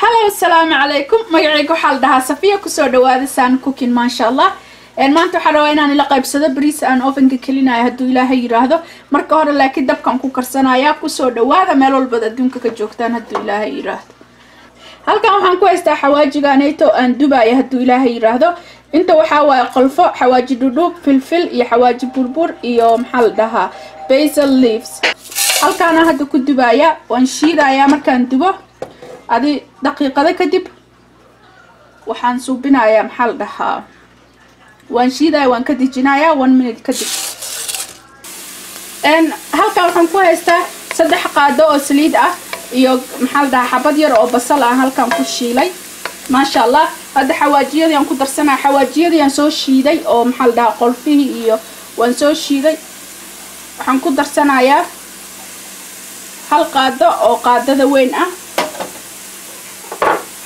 Hello, assalaamu calaykum. Magacayga waxaa la dhahaa Safiya. Kusoo dhawaada Saan Cooking. Maasha Allah, maanta waxaa rabaa inaan ila qaybsado bariis aan ovenka kelinayo, hadduu Ilaahay yiraahdo. Marka hore laakiin dabkaan ku karsanaya. Kusoo dhawaada meel walbaad adduunka ka joogtaan, hadduu Ilaahay yiraahdo. Halkan waxaan ku haystaa xawaajiga anayto aan dubaya, hadduu Ilaahay yiraahdo. Inta waxaa waaye qolfo, xawaaji dhudhuub, filfil iyo xawaaji burbur iyo, maxaa la dhahaa, basil leaves. Halkaana hadda ku dubaya, waan shiidayaa. Markaan dubo adi daqiiqado kadib waxaan suubinayaa, maxaa la dhahaa, waan shiidaya, waan ka dejinayaa 1 minute kadib. Halkan waxaan ku haystaa 3 qaado oo saliid ah iyo, maxaa la dhahaa, xabad yar oo basal ah halkan ku shiilay. Maasha Allah, hadda xawaajiyadii aan ku darsanaya, xawaajiyadii aan soo shiiday oo, maxaa la dhahaa, qolfihii iyo waan soo shiiday. Waxaan ku darsanayaa 1 qaado oo qaadada weyn ah.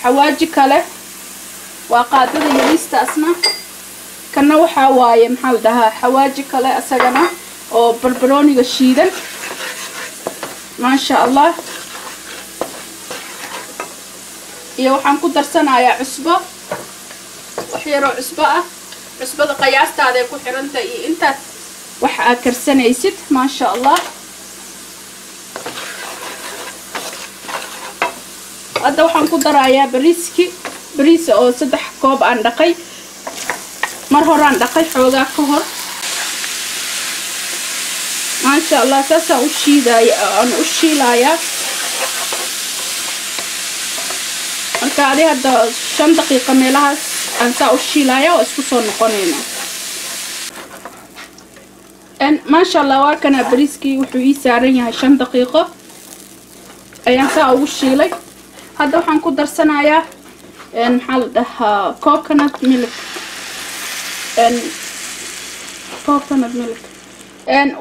Xawaaji kale waa qaadada yariistaasna. Kana waxaa waaye, maxaa la dhahaa, xawaaji kale isagana oo barbarooniga shiidan. Maasha Allah, iyo waxaan ku darsanayaa cusbo, wax yaroo cusbo ah. Cusbada qiyaastaadaay ku xirantay iyo intaad wax aad karsanaysid. Maasha Allah, hadda waxaan ku darayaa bariiski, bariis oo 3 koob aan dhaqay, mar horaan dhaqay xoogaa ka hor. Maasha Allah, saasaan u shiidaya, aan u shiilayaa. Marka adi hadda 5 daqiiqa meelahaas aan saa u shiilaya, oo isku soo noqonayna. Maasha Allah, waa kana bariiskii, wuxuu ii saaran yahay 5 daqiiqo ayaan saa ugu shiilay. Hadda waxaan ku darsanayaa, maxaa la dhahaa, coconut milk. Coconut milk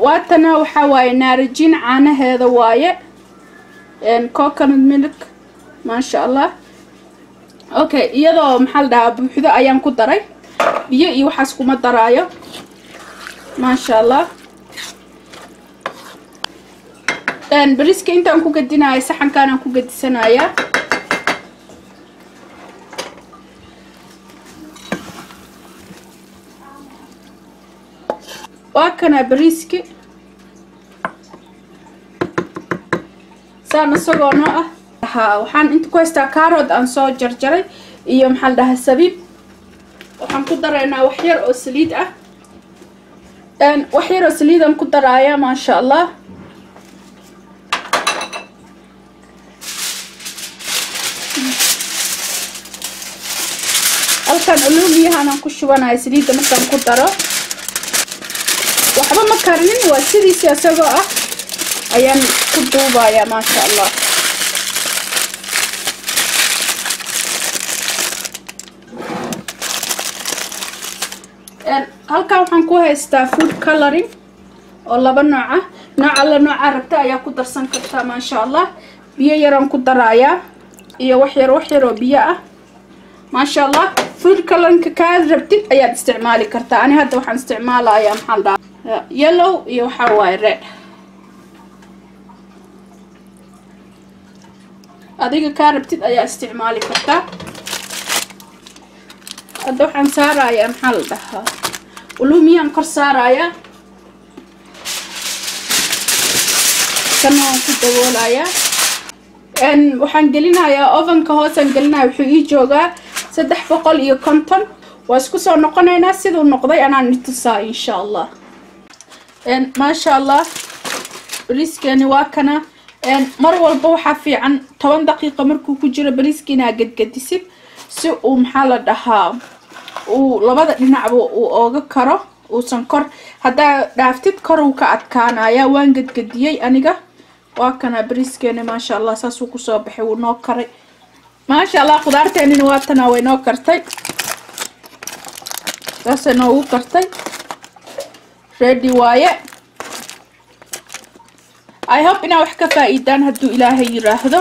waatana, waxaa waaye naarajin caanaheeda waaye, coconut milk. Maasha Allah. Okay, iyadoo, maxaa la dhahaa, buuxdo ayaan ku daray, biyo iyo waxaas kuma daraayo. Maasha Allah, bariiska intaan ku gadinayo saxankaanaan ku gadisanayaa. Waa kana bariiski saan isagoo noo ah. Waxaan inta ku haystaa carrot aan soo jarjaray iyo, maxaa la dhahaa, sabiib. Waxaan ku daraynaa wax yar oo saliid ah, wax yar oo saliidaan ku daraaya. Maasha Allah, halkan uluumiyahanaan ku shubanaya saliidda. Markaan ku daro waxba ma karinin, waa sidiisi isagoo ah ayaan ku duubaya. Maasha Allah, halkan waxaan ku haystaa food coloring oo laba nooc ah. Nooc alla noocaa rabta ayaa ku darsan kartaa. Maasha Allah, biyo yaraan ku darayaa iyo wax yar, wax yar oo biyo ah. Maasha Allah, food coloringka kaad rabtid ayaad isticmaali kartaa. Ani hadda waxaan isticmaalayaa, maxaa la dhahaa, yellow iyo waxaa waaye red. Adiga kaa rabtid ayaa isticmaali kartaa. Hadda waxaan saarayaa, maxaa la dhahaa, ulumiyaan kor saarayaa, kana waan ku daboolayaa. Waxaan gelinayaa ovenka, hoosaan gelinaya. Wuxuu ii joogaa 350. Waa isku soo noqonaynaa siduu noqday anaan itusaa, insha Allah. Maasha Allah, bariiskeeni waa kana. Mar walba waxaa fiican 10 daqiiqo markuu ku jiro bariiska inaa gedgedisid si uu, maxaa la dhahaa, uu labada dhinacba uu ooga karo, uusan kor. Haddaa dhaaftid kor uu ka adkaanaya. Waan gedgediyey aniga. Waa kana bariiskeeni, maasha Allah, saasuu kusoo baxay, wuu noo karay. Maasha Allah, khudaarteenina waa tanaa, way noo kartay, saasay noogu kartay, ready waaye. I hope inaa wax ka faa-iidaan, hadduu Ilaahay yiraahdo.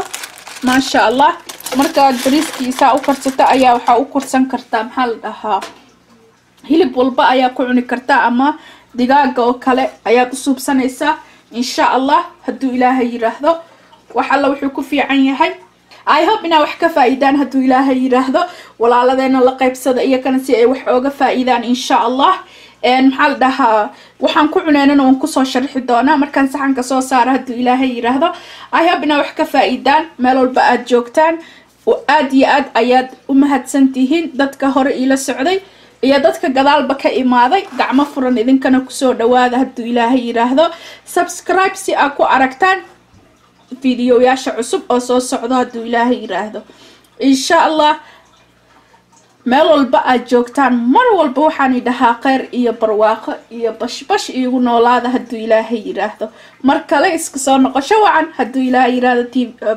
Maasha Allah, markaad bariiskii saa u karsato ayaa waxaa u korsan kartaa, maxaa la dhahaa, hilib walba ayaa ku cuni kartaa ama digaaga oo kale ayaad u suubsanaysaa, insha Allah, hadduu Ilaahay yiraahdo. Wax alla wuxuu ku fiican yahay I hope inaa wax ka faa'iidaan hadduu Ilaahay yidhaahdo. Walaaladeena la qaybsada iyakana si ay wax ooga faa'iidaan, insha Allah. Maxaa la dhahaa, waxaan ku cuneynana waan kusoo sharxi doonaa markaan saxanka soo saaro hadduu Ilaahay yidhaahdo. I hope inaa wax ka faa'iidaan meel walba aada joogtaan. Aad iyo aad ayaad u mahadsan tihiin dadka hore iila socday iyo dadka gadaalba ka imaaday. Gacmo furan idinkana kusoo dhawaada hadduu Ilaahay yidhaahdo. Subscribe si aad ku aragtaan videoyaasha cusub oo soo socdo hadduu Ilaahay yidhaahdo, insha Allah. Meel walba aad joogtaan, mar walba waxaan idhahaa kheyr iyo barwaaqo iyo bashbash iigu noolaada hadduu Ilaahay yidhaahdo. Mar kale isku soo noqosho wacan hadduu Ilaahay yidhaahdo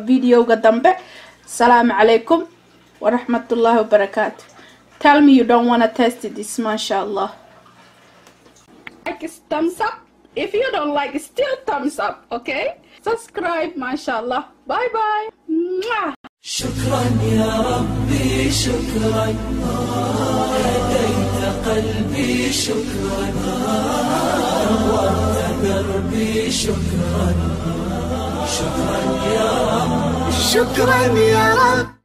videoga dambe. Asalaamu calaykum waraxmatullaahi wabarakaatu. Tell me you don't wanna taste this. Masha Allah. Like is thumbs up. If you don't like, still thumbs up. Okay, subscribe. Mashallah. Bye bye. Mwah. شكرا يا ربي، شكرا، هديت قلبي، شكرا، نورت دربي، شكرا، شكرا يا رب، شكرا يا رب.